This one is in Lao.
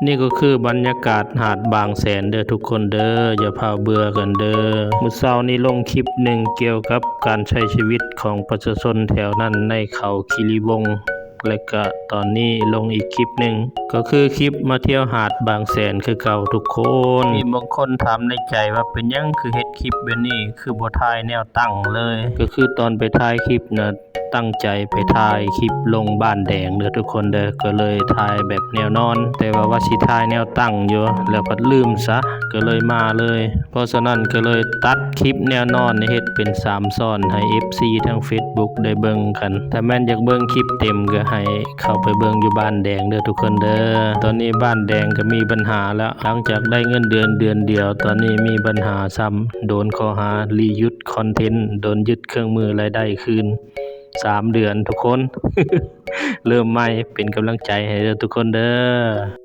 ນີ້ກໍຄືບັນຍາກາດຫາດບາງແສນເດີທຸກຄົນເດີ, ຢ່າພາວເບື່ອກັນເດີ. ມື້ເຊົ້ານີ້ລົງຄລິບໜຶ່ງກ່ຽວກັບການໃຊ້ຊີວິດຂອງປະຊາຊົນແຖວນັ້ນໃນເຂົາຄີລີວົງ ແລະກະຕອນນີ້ລົງອີກຄລິບໜຶ່ງ ກໍຄືຄລິບມາທ່ຽວຫາດບາງແສນຄືເກົ່າທຸກຄົນ. ມີບາງຄົນຖາມໃນໃຈວ່າເປັນຫຍັງຄືເຮັດຄລິບແບບນີ້ ຄືບໍ່ຖ່າຍແນວຕັ້ງເລີຍ. ກໍຄືຕອນໄປຖ່າຍຄລິບນະ ຕັ້ງໃຈໄປຖ່າຍຄລິບລົງບ້ານແດງເດີທຸກຄົນເດີ, ກໍເລີຍຖ່າຍແບບແນວນອນ ແຕ່ວ່າວ່າຊິຖ່າຍແນວຕັ້ງຢູ່ ແລ້ວພັດລືມຊະ ກໍເລີຍມາເລີຍ. ເພາະສະນັ້ນກໍເລີຍຕັດຄລິບແນວນອນນີ້ເຮັດເປັນສາມຊ້ອນໃຫ້ເອັຟຊີທາງເຟສບຸກໄດ້ເບິ່ງກັນ. ຖ້າແມ່ນຢາກເບິ່ງຄລິບເຕັມກໍໃຫ້ເຂົ້າໄປເບິ່ງຢູ່ບ້ານແດງເດີທຸກຄົນເດີ. ຕອນນີ້ບ້ານແດງກໍມີບັນຫາແລ້ວ, ຫຼັງຈາກໄດ້ເງິນເດືອນເດືອນດຽວ ຕອນນີ້ມີບັນຫາຊ້ຳ ໂດນຂໍ້ຫາລີຢຸດຄອນເທັນ, ໂດນຍຶດເຄື່ອງມືລາຍໄດ້ຄືນສາມເດືອນທຸກຄົນ. ເລີ່ມໃໝ່ ເປັນກຳລັງໃຈໃຫ້ເດີທຸກຄົນເດີ.